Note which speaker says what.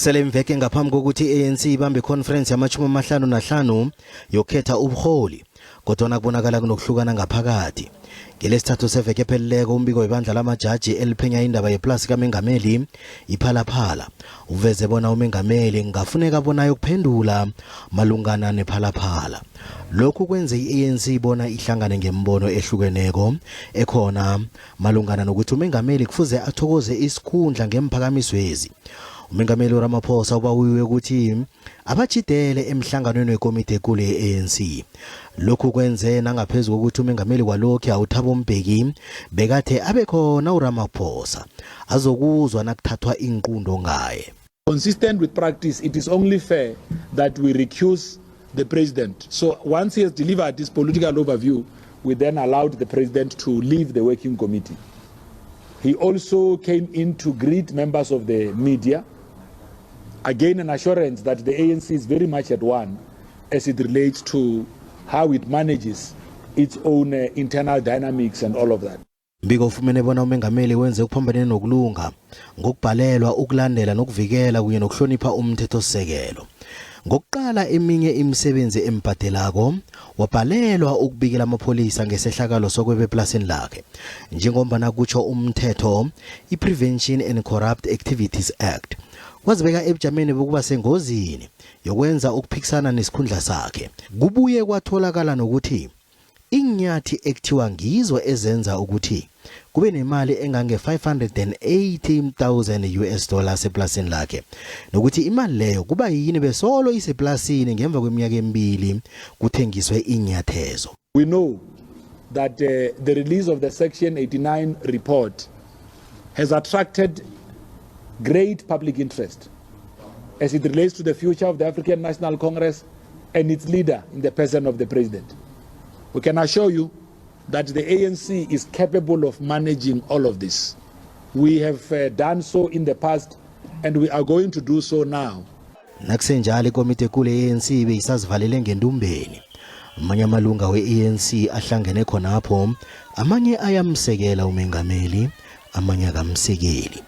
Speaker 1: Kusele imveke ngaphambi kokuthi i-ANC ibambe ikhonferensi yama-55 yokukhetha ubuholi, kodwana kubonakala kunokuhlukana ngaphakathi. Ngelesithathu seveke ephelileko umbiko webandla lamajaji eliphenya indaba yeplasi kamengameli iPhalaphala uveze bona umengameli kungafuneka bona ayokuphendula malungana nePhalaphala. Lokhu kwenze i-ANC bona ihlangane ngembono ehlukeneko ekhona malungana nokuthi umengameli kufuze athokoze isikhundla ngemphakamiswezi. Umengameli uRamaphosa ubawiwe ukuthi abatjhidele emhlanganweni wekomiti ekulu ye-ANC. Lokhu kwenze nangaphezu kokuthi umengameli walokhu uThabo Mbeki bekathe abe khona uRamaphosa azokuzwa nakuthathwa iinqunto ngaye.
Speaker 2: Consistent with practice, it is only fair that we recuse the president. So once he has delivered his political overview, we then allowed the president to leave the working committee. He also came in to greet members of the media. Again, an assurance that the ANC is very much at one as it relates to how it manages its own internal dynamics and all of that.
Speaker 1: Mbiko ufumene bona umengameli wenze ukuphambene nokulunga ngokubhalelwa ukulandela nokuvikela kunye nokuhlonipha umthethosisekelo. Ngokuqala eminye imisebenzi embhadelako, wabhalelwa ukubikela amapholisa ngesehlakalo sokweba eplasini lakhe. Njengombana kutjho umthetho i-Prevention and Corrupt Activities Act. Wazibeka ebujameni bokuba sengozini yokwenza ukuphikisana nesikhundla sakhe. Kubuye kwatholakala nokuthi Iinyathi ekuthiwa ngizo ezenza ukuthi kube nemali engange-580,000 US dollars eplasini lakhe nokuthi imali leyo kuba yini besolo iseplasini ngemva kweminyaka emibili kuthengiswe iinyathezo.
Speaker 2: We know that the release of the Section 89 report has attracted great public interest as it relates to the future of the African National Congress and its leader in the person of the president. We can assure you that the ANC is capable of managing all of this. We have done so in the past and we are going to do so now.
Speaker 1: Nakusenjalo ikomiti ekulu ye-ANC beyisazivalele ngendumbeni. Amanye amalunga we-ANC ahlangene khonapho, amanye ayamsekela umengameli, amanye akamsekeli.